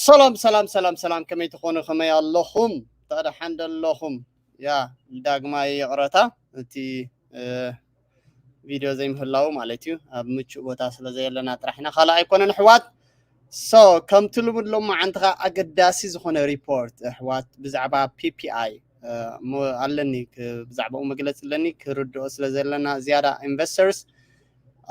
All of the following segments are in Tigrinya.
ሰላም ሰላም ሰላም ሰላም፣ ከመይ ትኾኑ? ከመይ ኣለኹም? ተደሓን ደለኹም? ያ ዳግማይ ይቕረታ፣ እቲ እ፣ ቪድዮ ዘይምህላው ማለት እዩ። ኣብ ምቹእ ቦታ ስለ ዘየለና ጥራሕ ኢና፣ ካልእ ኣይኮነን ኣሕዋት። So ከምቲ ልሙድ ሎማዓንቲ ኸዓ ኣገዳሲ ዝኾነ ሪፖርት ኣሕዋት ብዛዕባ ፒ ፒ ኣይ፣ እ፣ እሞ ኣለኒ ክ-፣ ብዛዕባኡ መግለፂ ኣለኒ። ክርድኦ ስለ ዘለና ዝያዳ ኢንቨስተርስ፣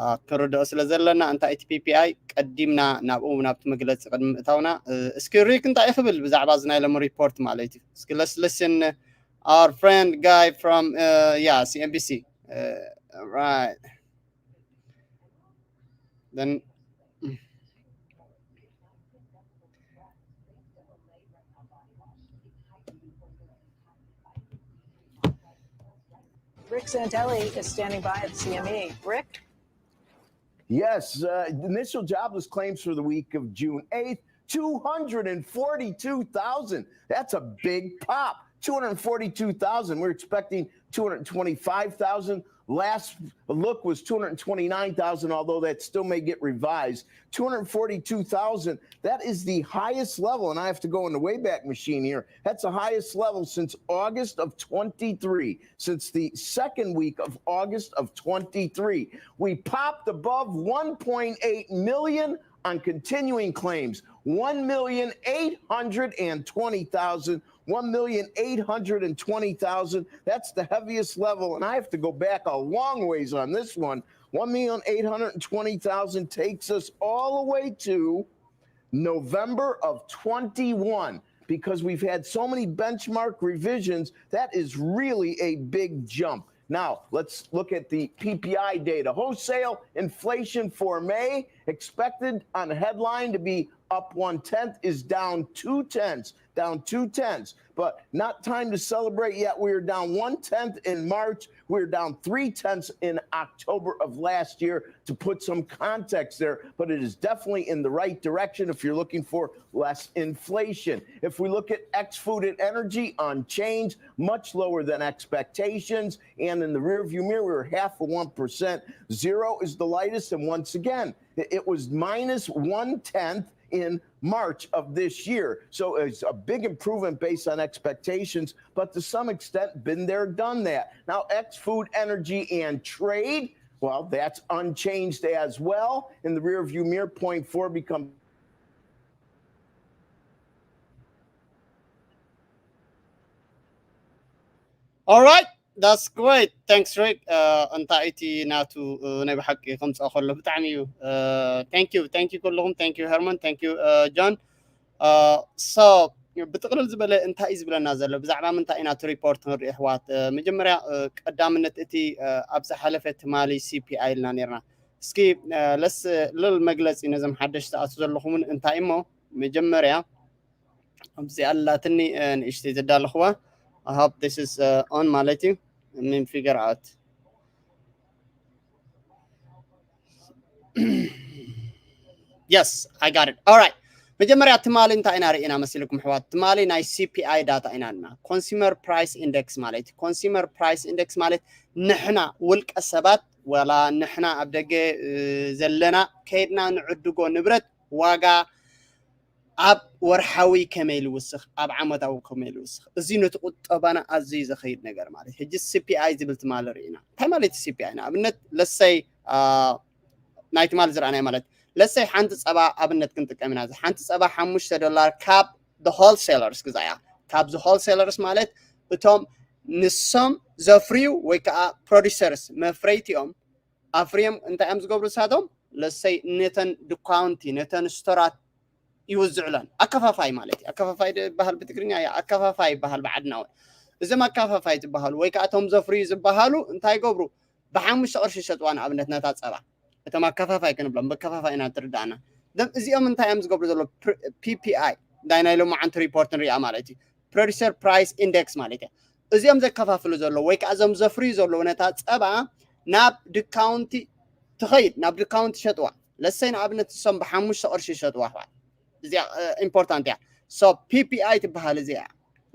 እ፣ ክንርድኦ ስለ ዘለና እንታይ እቲ ፒ ፒ ኣይ ቀዲምና ናብኡ ናብቲ መግለፂ ቅድሚ ምእታውና፣ እ፣ እስኪ ሪክ እንታይ እዩ ክብል ብዛዕባ እዚ ናይ ሎሚ ሪፖርት ማለት እዩ። እስኪ let's listen our friend guy from, uh, yeah, C N B C. Uh, right. Then Rick Santelli is standing by at C M E. Rick? Yes, uh, initial jobless claims for the week of June eighth, two hundred forty-two thousand. That's a big pop. two hundred forty-two thousand. We're expecting two hundred twenty-five thousand. Last look was two hundred twenty-nine thousand, although that still may get revised. two hundred forty-two thousand, that is the highest level, and I have to go in the Wayback Machine here. That's the highest level since August of twenty-three, since the second week of August of twenty-three. We popped above one point eight million on continuing claims, one million eight hundred and twenty thousand, one million eight hundred and twenty thousand. That's the heaviest level, and I have to go back a long ways on this one. One million eight hundred and twenty thousand takes us all the way to November of twenty-one. Because we've had so many benchmark revisions, that is really a big jump. Now, let's look at the P P I data. Wholesale inflation for May expected on a headline to be up one tenth, is down two tenths, down two tenths. But not time to celebrate yet. We are down one tenth in March. We were down three tenths in October of last year, to put some context there, but it is definitely in the right direction if you're looking for less inflation. If we look at ex food and energy, unchanged, much lower than expectations. And in the rearview mirror, we were half of one percent. Zero is the lightest. And once again, it was minus one tenth in March of this year. So it's a big improvement based on expectations, but to some extent, been there, done that. Now, ex food, energy, and trade, well, that's unchanged as well. In the rearview mirror, point four becomes All right, that's great. Thanks, Rick. Uh, እንታይ እቲ ናቱ፣ uh፣ ናይ ብሓቂ ከምፅኦ ከሎ ብጣዕሚ እዩ። Thank you, thank you ኩልኹም። Thank you Herman, thank you, uh, John. Uh, so ብጥቕልል ዝበለ እንታይ እዩ ዝብለና ዘሎ? ብዛዕባ ምንታይ ኢና እቲ ሪፖርት ክንርኢ ኣሕዋት? Uh፣ መጀመርያ፣ uh፣ ቀዳምነት እቲ፣ uh፣ ኣብ ዝሓለፈ ትማሊ C P I ኢልና ነርና። እስኪ፣ uh፣ ለስ ልል መግለፂ ነዞም ሓደሽቲ ኣቱ ዘለኹምን እንታይ እሞ መጀመርያ ኣብዚ ኣላትኒ፣ uh፣ ንእሽተይ ዘዳለኽዋ። I hope this is, uh, on ማለት እዩ። Min figure out. Yes, I got it. All right. መጀመርያ ትማሊ እንታይ ኢና ርኢና መሲልኩም ኣሕዋት? ትማሊ ናይ C P I data ኢና ርኢና። Consumer Price Index ማለት እዩ። Consumer Price Index ማለት ንሕና ውልቀ ሰባት ወላ ንሕና ኣብ ደገ፣ uh፣ ዘለና ከይድና ንዕድጎ ንብረት ዋጋ ኣብ ወርሓዊ ከመይ ልውስኽ፣ ኣብ ዓመታዊ ከመይ ልውስኽ፣ እዚ ነቲ ቁጠባና ኣዝዩ ዘኸይድ ነገር ማለት። ሕጂ C P I ዝብል ትማሊ ርኢና። እንታይ ማለት እዩ C P I? ንኣብነት ለሰይ፣ uh፣ ናይ ትማሊ ዝረኣናይ ማለት ለሰይ ሓንቲ ፀባ ኣብነት ክንጥቀም ኢና። ሓንቲ ፀባ ሓሙሽተ ዶላር ካብ the wholesalers ግዛያ። ካብዚ wholesalers ማለት እቶም ንሶም ዘፍርዩ ወይ ከዓ producers መፍረይቲኦም ኣፍርዮም እንታይ እዮም ዝገብሩ ንሳቶም? ለሰይ ነተን ድኳውንቲ ነተን ስቶራት ይውዝዕለን። ኣከፋፋይ ማለት እዩ። ኣከፋፋይ ዝበሃል ብትግርኛ እዩ፣ ኣከፋፋይ ይበሃል ብዓድና እውን። እዞም ኣከፋፋይ ዝበሃሉ ወይ ከዓ እቶም ዘፍርዩ ዝበሃሉ እንታይ ይገብሩ? ብሓሙሽተ ቅርሺ ይሸጥዋ ንኣብነት ነታ ፀባ። እቶም ኣከፋፋይ ክንብሎም ብኣከፋፋይ ኢና ትርዳእና። እዚኦም እንታይ እዮም ዝገብሩ ዘሎ? P P I እንታይ ናይ ሎማዓንቲ ሪፖርት ንሪኣ ማለት እዩ። Producer Price Index ማለት እዩ። እዚኦም ዘከፋፍሉ ዘለዉ ወይ ከዓ እዞም ዘፍርዩ ዘለዉ ነታ ፀባ ናብ ድካውንቲ ትኸይድ፣ ናብ ድካውንቲ ይሸጥዋ። ለሰይ ንኣብነት ንሶም ብሓሙሽተ ቅርሺ ይሸጥዋ ኣሕዋት። እዚኣ ኢምፖርታንት እያ። So P P I ትበሃል እዚኣ።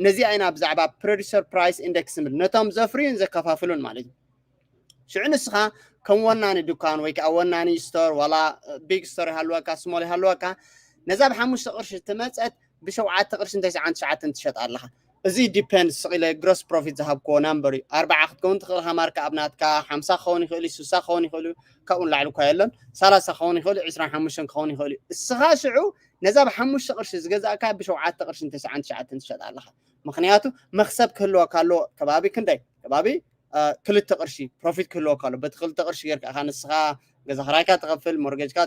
ነዚኣ ኢና ብዛዕባ Producer Price Index ንብል፣ ነቶም ዘፍርዩን ዘከፋፍሉን ማለት እዩ። ሽዑ ንስኻ ከም ወናኒ ድኳን ወይ ከዓ ወናኒ ስቶር፣ ዋላ ቢግ ስቶር ይሃልወካ፣ ስሞል ይሃልወካ፣ ነዛ ብሓሙሽተ ቅርሺ ትመፀት ብሸውዓተ ቅርሽን ተስዓን ትሽዓተን ትሸጣ ኣለኻ። እዚ depends ስቕ ኢለ gross profit ዝሃብክዎ number እዩ። ኣርባዓ ክትከውን ትኽእል ኢኻ ማርካ ኣብ ናትካ፣ ሓምሳ ክኸውን ይኽእል እዩ፣ ስሳ ክኸውን ይኽእል እዩ፣ ካብኡ ንላዕሊ እኳ የለን፣ ሰላሳ ክኸውን ይኽእል እዩ፣ ዕስራን ሓሙሽተን ክኸውን ይኽእል እዩ። እስኻ ሽዑ ነዛ ብሓሙሽተ ቅርሺ ዝገዛእካ ብሸውዓተ ቅርሽን ተስዓን ትሽዓተን ትሸጣ ኣለኻ። ምኽንያቱ መኽሰብ ክህልወካ ኣለዎ። ከባቢ ክንደይ? ከባቢ ክልተ ቅርሺ ፕሮፊት ክህልወካ ኣሎ። በቲ ክልተ ቅርሺ ጌርካ ኢኻ ንስኻ ገዛ ኽራይካ ትኸፍል፣ ሞርጌጅካ፣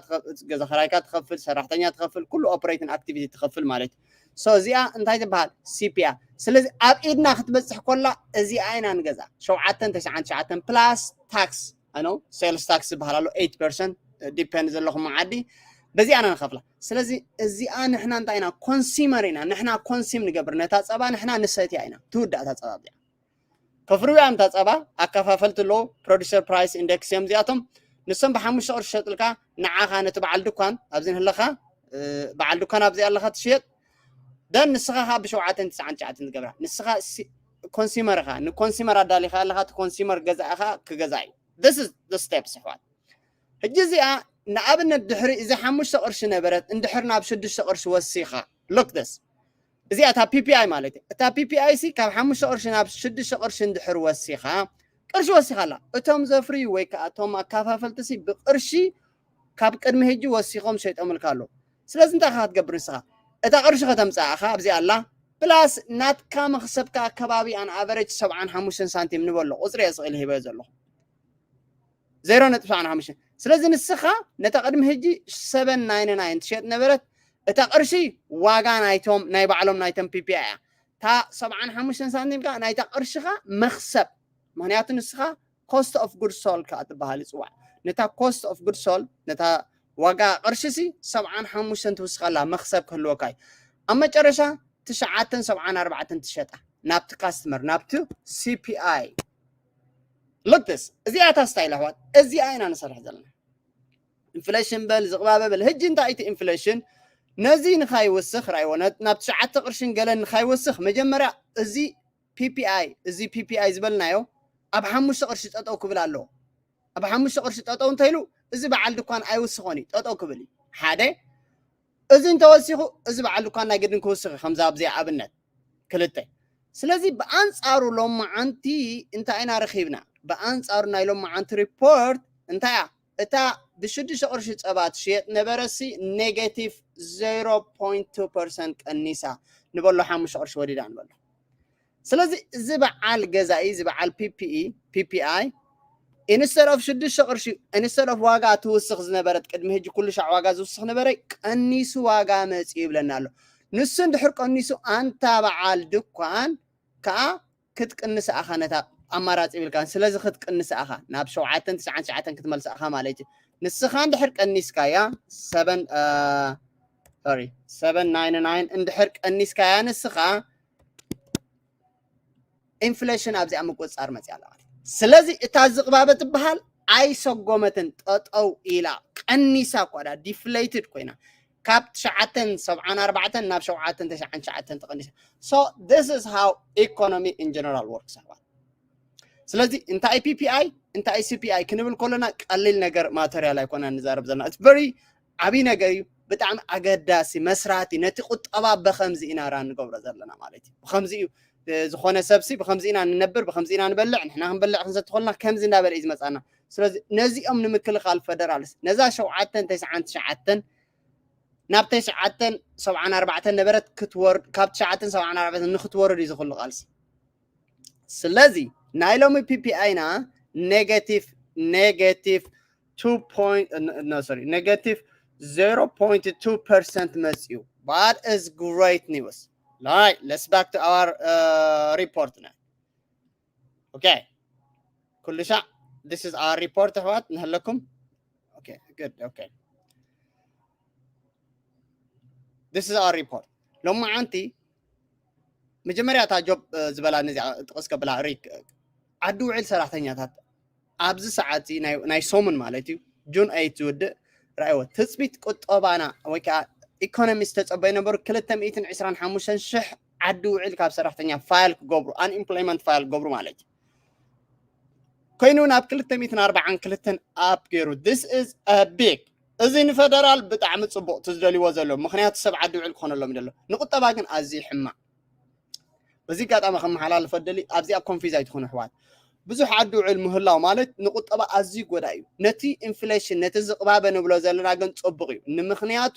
ገዛ ኽራይካ ትኸፍል፣ ሰራሕተኛ ትኸፍል፣ ኩሉ ኦፕሬቲንግ ኣክቲቪቲ ትኸፍል ማለት እዩ። ሶ እዚኣ እንታይ ትበሃል? ሲፒያ። ስለዚ ኣብ ኢድና ክትበፅሕ ኮላ እዚኣ ኢና ንገዛ። ሸውዓተን ተስዓን ትሽዓተን ፕላስ ታክስ ኣኖ ሴልስ ታክስ ዝበሃል ኣሎ ኤይት ፐርሰንት ዲፐንድ ዘለኹም ዓዲ በዚኣ ኢና ንኸፍላ። ስለዚ እዚኣ ንሕና እንታይ ኢና? ኮንሲመር ኢና። ንሕና ኮንሲም ንገብር ነታ ፀባ፣ ንሕና ንሰትያ ኢና። ትውዳእ እታ ፀባ እዚኣ። ከፍርዩ እዮም እታ ፀባ። ኣከፋፈልቲ ኣለዉ፣ ፕሮዲሰር ፕራይስ ኢንደክስ እዮም እዚኣቶም። ንሶም ብሓሙሽተ ቅርሺ ሸጥልካ፣ ንዓኻ ነቲ በዓል ድኳን ኣብዚ ንህለኻ በዓል ድኳን ኣብዚ ኣለኻ ትሽየጥ። ደን ንስኻ ከዓ ብሸውዓተን ትስዓን ትሽዓተን ትገብራ። ንስኻ ኮንሲመር ኢኻ፣ ንኮንሲመር ኣዳሊኻ ኣለኻ። እቲ ኮንሲመር ገዛእኻ ክገዛ እዩ። This is the steps ኣሕዋት። ሕጂ እዚኣ ንኣብነት ድሕሪ እዚ ሓሙሽተ ቅርሺ ነበረት እንድሕር ናብ ሽዱሽተ ቅርሺ ወሲኻ፣ look this፣ እዚኣ እታ ፒፒኣይ ማለት እዩ። እታ ፒፒኣይ ሲ ካብ ሓሙሽተ ቅርሺ ናብ ሽዱሽተ ቅርሺ እንድሕር ወሲኻ፣ ቅርሺ ወሲኻ ኣላ። እቶም ዘፍርዩ ወይ ከዓ እቶም ኣከፋፈልቲ ሲ ብቅርሺ ካብ ቅድሚ ሕጂ ወሲኾም ሸይጦምልካ ኣለዉ። ስለዚ እንታይ ኢኻ ክትገብር ንስኻ? እታ ቅርሺ ከተምፅኣ ኢኻ፣ ኣብዚ ኣላ። ፕላስ ናትካ መኽሰብካ ከባቢ ኣን ኣቨሬጅ ሰብዓን ሓሙሽተን ሳንቲም ንበሎ፣ ቁፅሪ እየ ስቕ ኢለ ሂበዮ ዘለኹ። ዜሮ ነጥቢ ሰብዓን ሓሙሽተን። ስለዚ ንስኻ ነታ ቅድሚ ሕጂ ሰበን ናይን ናይን ትሸጥ ነበረት፣ እታ ቅርሺ ዋጋ ናይቶም ናይ ባዕሎም ናይቶም ፒፒኣይ እያ። እታ ሰብዓን ሓሙሽተን ሳንቲም ከዓ ናይታ ቅርሽኻ መኽሰብ። ምኽንያቱ ንስኻ ኮስት ኦፍ ጉድ ሶል ከዓ ትበሃል ይፅዋዕ። ነታ ኮስት ኦፍ ጉድ ሶል፣ ነታ ዋጋ ቅርሺ ሲ ሰብዓን ሓሙሽተን ትውስኸላ መኽሰብ ክህልወካ እዩ። ኣብ መጨረሻ ትሽዓተን ሰብዓን ኣርባዕተን ትሸጣ ናብቲ ካስተመር፣ ናብቲ ሲፒኣይ። Look this፣ እዚኣ እታ ስታይል ኣሕዋት፣ እዚኣ ኢና ንሰርሕ ዘለና። ኢንፍሌሽን በል ዝቕባበ በል። ሕጂ እንታይ እቲ ኢንፍሌሽን ነዚ ንኻይወስኽ ራይዎ፣ ናብ ትሽዓተ ቅርሽን ገለን ንኻይወስኽ መጀመርያ እዚ ፒፒኣይ፣ እዚ ፒፒኣይ ዝበልናዮ ኣብ ሓሙሽተ ቅርሺ ጠጠው ክብል ኣለዎ። ኣብ ሓሙሽተ ቅርሺ ጠጠው እንተኢሉ እዚ በዓል ድኳን ኣይውስኾን እዩ፣ ጠጠው ክብል እዩ። ሓደ እዚ እንተወሲኹ እዚ በዓል ድኳን ናይ ግድን ክውስኽ እዩ፣ ከምዚ ኣብዚኣ ኣብነት ክልተ። ስለዚ ብኣንጻሩ ሎማዓንቲ እንታይ ኢና ረኺብና? ብኣንጻሩ ናይ ሎማዓንቲ ሪፖርት እንታይ እያ? እታ ብሽዱሽተ ቅርሺ ጸባ ትሽየጥ ነበረሲ ኔጌቲቭ ዜሮ ፖይንት ቱ ፐርሰንት ቀኒሳ ንበሎ፣ ሓሙሽተ ቅርሺ ወሪዳ ንበሎ። ስለዚ እዚ በዓል ገዛኢ፣ እዚ በዓል ፒፒኢ፣ ፒፒኣይ ኢንስተድ ኦፍ ሽዱሽተ ቅርሺ፣ ኢንስተድ ኦፍ ዋጋ ትውስኽ ዝነበረት፣ ቅድሚ ሕጂ ኩሉ ሻዕ ዋጋ ዝውስኽ ነበረ፣ ቀኒሱ ዋጋ መፂኡ ይብለና ኣሎ። ንሱ እንድሕር ቀኒሱ ኣንታ በዓል ድኳን ከዓ ክትቅንስ ኣኻ ነታ ኣማራፂ ይብልካ። ስለዚ ክትቅንስ ኣኻ ናብ ሸውዓተን ትሽዓን ትሽዓተን ክትመልስ ኣኻ ማለት እዩ። ንስኻ እንድሕር ቀኒስካያ ሰበን ሶሪ ሰበን ናይን ናይን እንድሕር ቀኒስካያ ንስኻ ኢንፍሌሽን ኣብዚኣ ምቁፅፃር መፅያ ኣላ ማለት እዩ። ስለዚ እታ ዝቕባበ ትበሃል ኣይሰጎመትን፣ ጠጠው ኢላ ቀኒሳ እኳ ዳ ዲፍሌትድ ኮይና ካብ ትሽዓተን ሰብዓን ኣርባዕተን ናብ ሸውዓተን ተስዓን ትሽዓተን ተቐኒሳ። So this is how economy in general works ኣሕዋት። ስለዚ እንታይ ፒፒኣይ እንታይ ሲፒኣይ ክንብል ከለና ቀሊል ነገር ማተርያል ኣይኮነን ንዛረብ ዘለና። It's very ዓብዪ ነገር እዩ። ብጣዕሚ ኣገዳሲ መስራቲ፣ ነቲ ቁጠባ ብኸምዚ ኢና ራን ንገብሮ ዘለና ማለት እዩ። ብኸምዚ እዩ ዝኾነ ሰብሲ ብኸምዚ ኢና ንነብር፣ ብኸምዚ ኢና ንበልዕ፣ ንሕና ክንበልዕ ክንሰቲ ከለና ከምዚ እንዳበለ እዩ ዝመፃና። ስለዚ ነዚኦም ንምክልኻል ፈደራልስ ነዛ ሸውዓተን ተስዓን ትሽዓተን ናብ ተስዓተን ሰብዓን ኣርባዕተን ነበረት ክትወርድ፣ ካብ ትሽዓተን ሰብዓን ኣርባዕተን ንክትወርድ እዩ ዝኽሉ ቃልሲ። ስለዚ ናይ ሎሚ ፒፒኣይና ኔጌቲቭ ኔጌቲቭ ቱ ፖይንት ኖ ሶሪ ኔጌቲቭ ዜሮ ፖይንት ቱ ፐርሰንት መፅዩ። That is great news. Right, let's back to our uh, report now. Okay. ኩሉ ሻዕ this is our report ኣሕዋት ንህለኩም። Okay, good. Okay. This is our report. ሎማዓንቲ መጀመርያ እታ ጆብ ዝበላ ነዚኣ ጥቕስ ከብላ ሪክ ዓዲ ውዕል ሰራሕተኛታት ኣብዚ ሰዓት ናይ ሰሙን ማለት እዩ ጁን ኤይት ዝውድእ ረኣይዎ ትፅቢት ቁጠባና ወይ ከዓ ኢኮኖሚ ዝተፀበዩ ነበሩ ክልተ ሚእትን ዕስራን ሓሙሽተን ሽሕ ዓዲ ውዕል ካብ ሰራሕተኛ ፋይል ክገብሩ ኣንኢምፕሎይመንት ፋይል ክገብሩ ማለት እዩ ኮይኑ ናብ ክልተ ሚእትን ኣርባዓን ክልተን ኣፕ ገይሩ this is a big እዚ ንፈደራል ብጣዕሚ ፅቡቅ እቲ ዝደልይዎ ዘሎ፣ ምክንያቱ ሰብ ዓዲ ውዕል ክኾነሎም ይደሎ። ንቁጠባ ግን ኣዝዩ ሕማቅ። በዚ ኣጋጣሚ ከመሓላልፎ ደሊ ኣብዚኣ ኮንፊዝ ኣይትኾኑ ኣሕዋት። ብዙሕ ዓዲ ውዕል ምህላው ማለት ንቁጠባ ኣዝዩ ጎዳ እዩ። ነቲ ኢንፍሌሽን፣ ነቲ ዝቕባበ ንብሎ ዘለና ግን ጽቡቕ እዩ። ንምኽንያቱ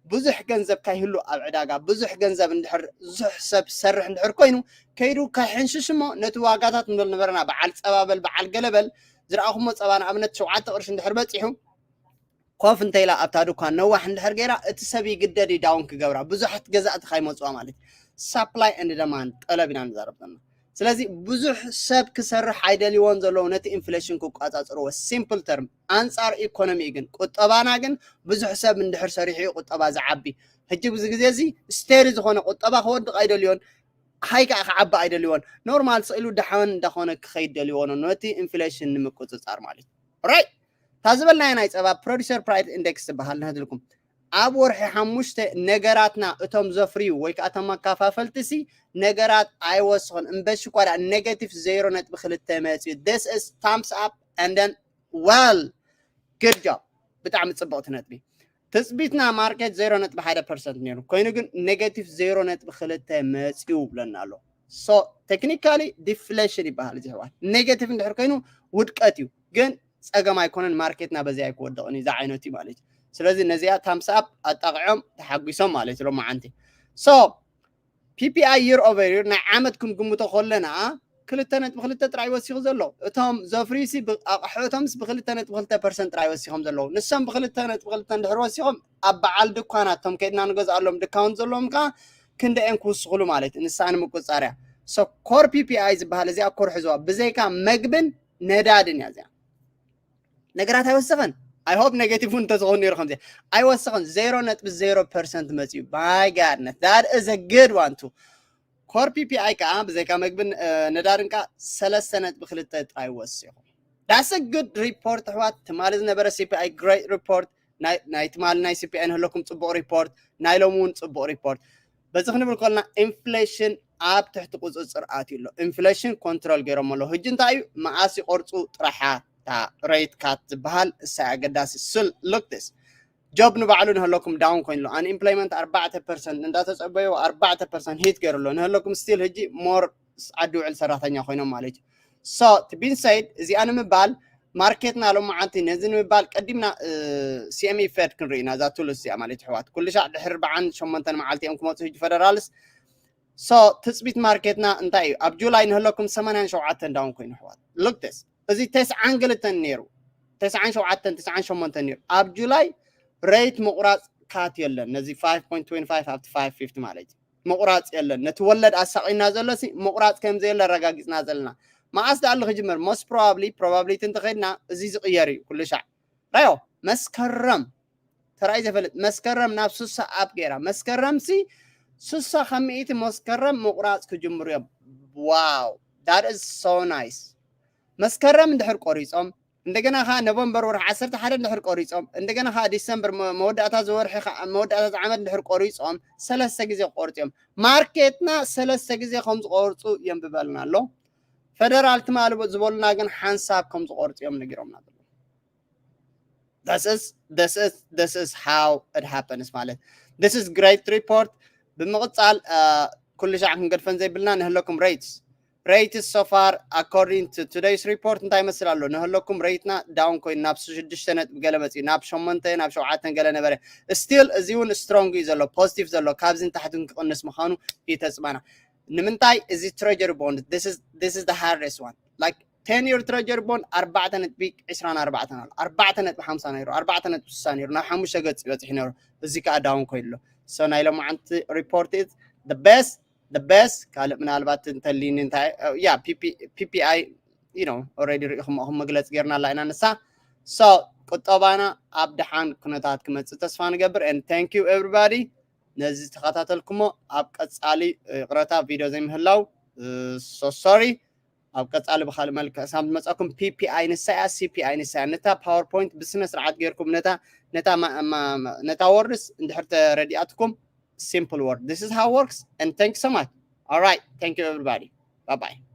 ብዙሕ ገንዘብ ካይህሉ ኣብ ዕዳጋ፣ ብዙሕ ገንዘብ እንድሕር፣ ብዙሕ ሰብ ዝሰርሕ እንድሕር ኮይኑ፣ ከይዱ ካይሕንሽሽ እሞ ነቲ ዋጋታት ንብል ነበረና፣ በዓል ጸባበል፣ በዓል ገለበል፣ ዝረኣኹሞ ጸባ ንኣብነት ሸውዓተ ቅርሺ እንድሕር በጺሑ፣ ኮፍ እንተኢላ ኣብታ ድኳን ነዋሕ እንድሕር ገይራ፣ እቲ ሰብ ይግደድ እዩ ዳውን ክገብራ። ብዙሓት ገዛእቲ ካይመጽዋ ማለት እዩ። ሳፕላይ ኤንድ ደማንድ፣ ጠለብ ኢና ንዛረብ ዘለና። ስለዚ ብዙሕ ሰብ ክሰርሕ ኣይደልይዎን ዘለዉ ነቲ ኢንፍሌሽን ክቋጻጽርዎ። ሲምፕል ተርም፣ ኣንጻር ኢኮኖሚ ግን፣ ቁጠባና ግን ብዙሕ ሰብ እንድሕር ሰሪሑ እዩ ቁጠባ ዝዓቢ። ሕጂ ብዚ ግዜ እዚ ስቴሪ ዝኾነ ቁጠባ ክወድቕ ኣይደልዮን፣ ሃይ ከዓ ክዓቢ ኣይደልይዎን። ኖርማል ስኢሉ ደሓን እንዳኾነ ክኸይድ ደልይዎ ነው ነቲ ኢንፍሌሽን ንምቁጽጻር ማለት እዩ። ራይት። እታ ዝበልናዮ ናይ ጸባ ፕሮዲሰር ፕራይስ ኢንዴክስ ዝበሃል ንህድልኩም። ኣብ ወርሒ ሓሙሽተ ነገራትና እቶም ዘፍርዩ ወይ ከዓ እቶም መካፋፈልቲ ሲ ነገራት ኣይወስኹን። እምበሺ እኳ ደኣ ኔጌቲቭ ዜሮ ነጥቢ ክልተ መጽዩ። This is thumbs up and then well, good job። ብጣዕሚ ጽብቕቲ ነጥቢ። ትጽቢትና ማርኬት ዜሮ ነጥቢ ሓደ ፐርሰንት ነይሩ፣ ኮይኑ ግን ኔጌቲቭ ዜሮ ነጥቢ ክልተ መጽዩ ብለና ኣሎ። ሶ ቴክኒካሊ ዲፍሌሽን ይበሃል እዚ ኣሕዋት። ኔጌቲቭ እንድሕር ኮይኑ ውድቀት እዩ፣ ግን ጸገም ኣይኮነን። ማርኬትና በዚ ኣይክወድቕን እዩ፣ ዝዓይነቱ እዩ ማለት እዩ። ስለዚ ነዚኣ ታምስ ኣፕ ኣጣቕዖም ተሓጒሶም ማለት እዩ ሎማዓንቲ። ሶ ፒ ፒ ኣይ የር ኦቨር የር ናይ ዓመት ክንግምቶ ከለና ክልተ ነጥቢ ክልተ ጥራይ ወሲኹ ዘሎ። እቶም ዘፍርዩሲ ብ-፣ ኣቕሖቶምስ ብክልተ ነጥቢ ክልተ ፐርሰንት ጥራይ ወሲኾም ዘለዉ። ንሶም ብክልተ ነጥቢ ክልተ እንድሕር ወሲኾም፣ ኣብ በዓል ድኳናት፣ እቶም ከይድና ንገዝኣሎም ድካውንት ዘለዎም ከኣ ክንደአን ክውስኹሉ ማለት እዩ። ንሳ ንምቁጻር እያ። ሶ ኮር ፒ ፒ ኣይ ዝበሃል እዚኣ ኮር ሕዝዋ። ብዘይካ መግብን ነዳድን እያ እዚኣ። ነገራት ኣይወሰኸን። ኣይ ሆፕ ኔጌቲቭ እውን እንተዝኸውን ነይሩ ከምዚ ኣይወሰኸን። ዜሮ ነጥቢ ዜሮ ፐርሰንት መጽዩ። My goodness, that is a good one too። ኮር ፒ ፒ ኣይ ከዓ ብዘይካ መግብን፣ እ፣ ነዳድን ከዓ ሰለስተ ነጥቢ ክልተ ጥራይ ወሲኹ። That's a good report ኣሕዋት። ትማሊ ዝነበረ ሲ ፒ ኣይ great report። ናይ፣ ናይ ትማሊ ናይ ሲ ፒ ኣይ ንህለኩም ጽቡቕ ሪፖርት፣ ናይ ሎሚ እውን ጽቡቕ ሪፖርት። በዚ ክንብል ከለና ኢንፍሌሽን ኣብ ትሕቲ ቁጽጽር ኣትዩ ኣሎ። ኢንፍሌሽን ኮንትሮል ገይሮም ኣለዉ። ሕጂ እንታይ እዩ? መኣስ ይቆርጹ ጥራሓ እታ ሬት ካት ዝበሃል እሳ ኣገዳሲ። ስል ሉክ ዲስ ጆብ ንባዕሉ ንህለኩም ዳውን ኮይኑ ኣሎ። ኣንኢምፕሎይመንት ኣርባዕተ ፐርሰንት እንዳተጸበዩ ኣርባዕተ ፐርሰንት ሂት ገይሩ ኣሎ። ንህለኩም ስቲል ሕጂ ሞር ዓዲ ውዕል ሰራሕተኛ ኮይኖም ማለት እዩ። ሶ እቲ ቢን ሰይድ እዚኣ ንምባል ማርኬትና ሎማዓንቲ ነዚ ንምባል ቀዲምና፣ እ፣ ሲ ኤም ኢ ፌድ ክንርኢ ኢና። እዛ ቱልስ እዚኣ ማለት ኣሕዋት ኩሉ ሻዕ ድሕሪ ኣርባዓን ሸሞንተን መዓልቲ እዮም ክመፁ ሕጂ ፌደራልስ። ሶ ትፅቢት ማርኬትና እንታይ እዩ? ኣብ ጁላይ ንህለኩም ሰማንያን ሸውዓተን ዳውን ኮይኑ ኣሕዋት። ሉክ ዲስ፣ እዚ ተስዓን ክልተን ነይሩ፣ ተስዓን ሸውዓተን፣ ተስዓን ሸሞንተን ነይሩ። ኣብ ጁላይ ሬት ምቑራፅ ካት የለን። ነዚ ፋይቭ ፖይንት ትዌንቲ ፋይቭ ኣብቲ ፋይቭ ፊፍቲ ማለት እዩ። ምቑራፅ የለን። ነቲ ወለድ ኣሳቒና ዘሎ ሲ ምቑራፅ ከም ዘየለ ኣረጋጊፅና ዘለና። መዓስ ደኣ ኣሎ ክጅምር? ሞስት ፕሮባብሊ፣ ፕሮባብሊቲ እንተኸድና እዚ ዝቕየር እዩ ኩሉ ሻዕ። ራዮ፣ መስከረም ተራእዩ ዘይፈልጥ፣ መስከረም ናብ ሱሳ ኣፕ ገይራ። መስከረም ሲ ሱሳ ካብ ሚእቲ መስከረም ምቑራፅ ክጅምሩ እዮም። ዋው፣ that is so nice። መስከረም እንድሕር ቆሪፆም፣ እንደገና ኸዓ ኖቨምበር ወርሒ ዓሰርተ ሓደ እንድሕር ቆሪፆም፣ እንደገና ኸዓ ዲሰምበር መ-፣ መወዳእታ ዝወርሒ ኸዓ፣ መወዳእታ ዝዓመት እንድሕር ቆሪፆም፣ ሰለስተ ግዜ ክቆርፁ እዮም። ማርኬትና ሰለስተ ግዜ ከም ዝቆርፁ የንብበልና ኣሎ። ፌደራል ትማሊ ዝበሉና ግን ሓንሳብ ከም ዝቆርፁ እዮም ነጊሮምና ዘለዉ። This is, this is, this is how it happens ማለት። This is great report። ብምቕጻል፣ እ፣ ኩሉ ሻዕ ክንገድፈን ዘይብልና ንህለኩም ሬትስ። Rates so far, according to today's report እንታይ ይመስል ኣሎ? ንህለኩም ሬትና ዳውን ኮይኑ ናብ ሽዱሽተ ነጥቢ ገለ መጽዩ፣ ናብ ሸሞንተ፣ ናብ ሸውዓተ ገለ ነበረ። ስቲል እዚ እውን ስትሮንግ እዩ ዘሎ፣ ፖዚቲቭ ዘሎ፣ ካብዚ ንታሕቲ እውን ክቕንስ ምዃኑ እዩ ተጽባና። ንምንታይ? እዚ ትሬጀሪ ቦንድ፣ this is, this is the hardest one። Like ቴን የር ትሬጀሪ ቦንድ ኣርባዕተ ነጥቢ ዕስራን ኣርባዕተን ኣሎ፣ ኣርባዕተ ነጥቢ ሓምሳ ነይሩ፣ ኣርባዕተ ነጥቢ ስሳ ነይሩ፣ ናብ ሓሙሽተ ገጽ ይበጽሕ ነይሩ። እዚ ከኣ ዳውን ኮይኑ ኣሎ። ሶ ናይ ሎማዓንቲ ሪፖርት is the best፣ the best። ካልእ ምናልባት እንተሊኒ እንታይ፣ ያ፣ ፒ ፒ፣ ፒ ፒ ኣይ፣ you know, ኦልሬዲ ርኢኹም፣ እኹም መግለጺ ጌርናላ ኢና ንሳ። ሶ ቁጠባና ኣብ ደሓን ኩነታት ክመጽእ ተስፋ ንገብር። And thank you everybody ነዚ ዝተኸታተልኩሞ። ኣብ ቀጻሊ፣ ይቕረታ ቪድዮ ዘይምህላው፣ ሶ ሶሪ። ኣብ ቀጻሊ ብኻልእ መልክዕ ሳም ዝመጻኩም። ፒ ፒ ኣይ ንሳ እያ፣ ሲ ፒ ኣይ ንሳ እያ። ነታ ፓወርፖይንት ብስነ ስርዓት ጌርኩም ነታ፣ ነታ ማ-፣ ማ-፣ ነታ ወርድስ እንድሕር ተረዲኣትኩም፣ ሲምፕል ወርድ። This is how works and thank you so much. All right, thank you everybody. Bye bye.